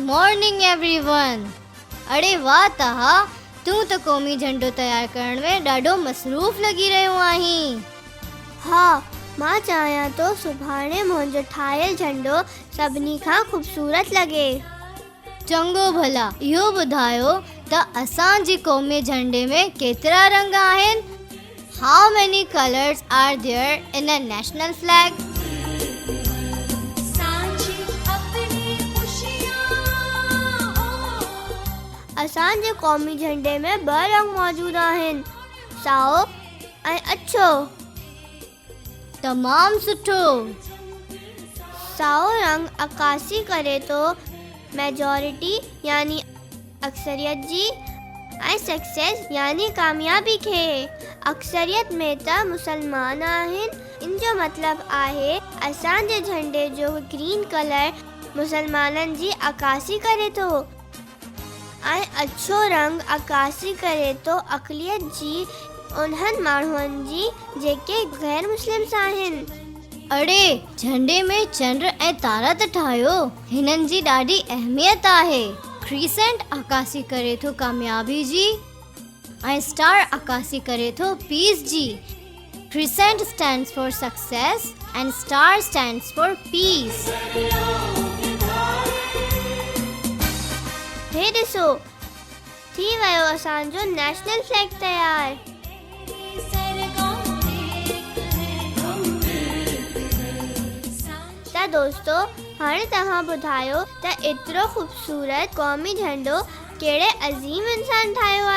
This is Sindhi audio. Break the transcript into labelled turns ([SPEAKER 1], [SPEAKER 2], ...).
[SPEAKER 1] Morning everyone. اڙي واهه طه، تون ته قومي جهنڊو تيار ڪرڻ ۾ ڏاڍو مصروف لڳي رهيو آهين.
[SPEAKER 2] ها، مان چاهيان ٿو سڀاڻي منهنجو ٺاهيل جهنڊو سڀني کان خوبصورت لڳي.
[SPEAKER 1] چڱو ڀلا اهو ٻڌايو ته اسان جي قومي جهنڊي ۾ ڪيترا رنگ آهن؟ How many colours are there in a national flag?
[SPEAKER 2] اسان جي قومي جهنڊي ۾ ٻه رنگ موجود آهن، سائو ۽ اڇو.
[SPEAKER 1] تمام سٺو.
[SPEAKER 2] سائو رنگ عڪاسي ڪري ٿو ميجارٽي يعني اڪثريت جي ۽ سڪسيس يعني ڪاميابي کي. اڪثريت ۾ ته مسلمان آهن ان جو مطلب آهي اسان جي جهنڊي جو گرين ڪلر مسلمانن جي عڪاسي ڪري ٿو. ۽ اڇو رنگ عڪاسي ڪري ٿو اقليت جي انهن ماڻهن جي جيڪي غير مسلمس آهن.
[SPEAKER 1] اڙي جهنڊي ۾ چنڊ ۽ تارا ته ٺاهيو هنن جي ڏاڍي اهميت آهي. ڪريسنٽ عڪاسي ڪري ٿو ڪاميابي جي ۽ اسٽار عڪاسي ڪري ٿو پيس جي. Crescent stands for success and star stands for peace.
[SPEAKER 2] هي ڏسو ٿي ويو اسان جو نيشنل فليگ تيار. ته دوستو هاڻي توهان ٻڌايو ته ايترو خوبصورت قومي جهنڊو ڪهڙي عظيم انسان ٺاهيو آهي؟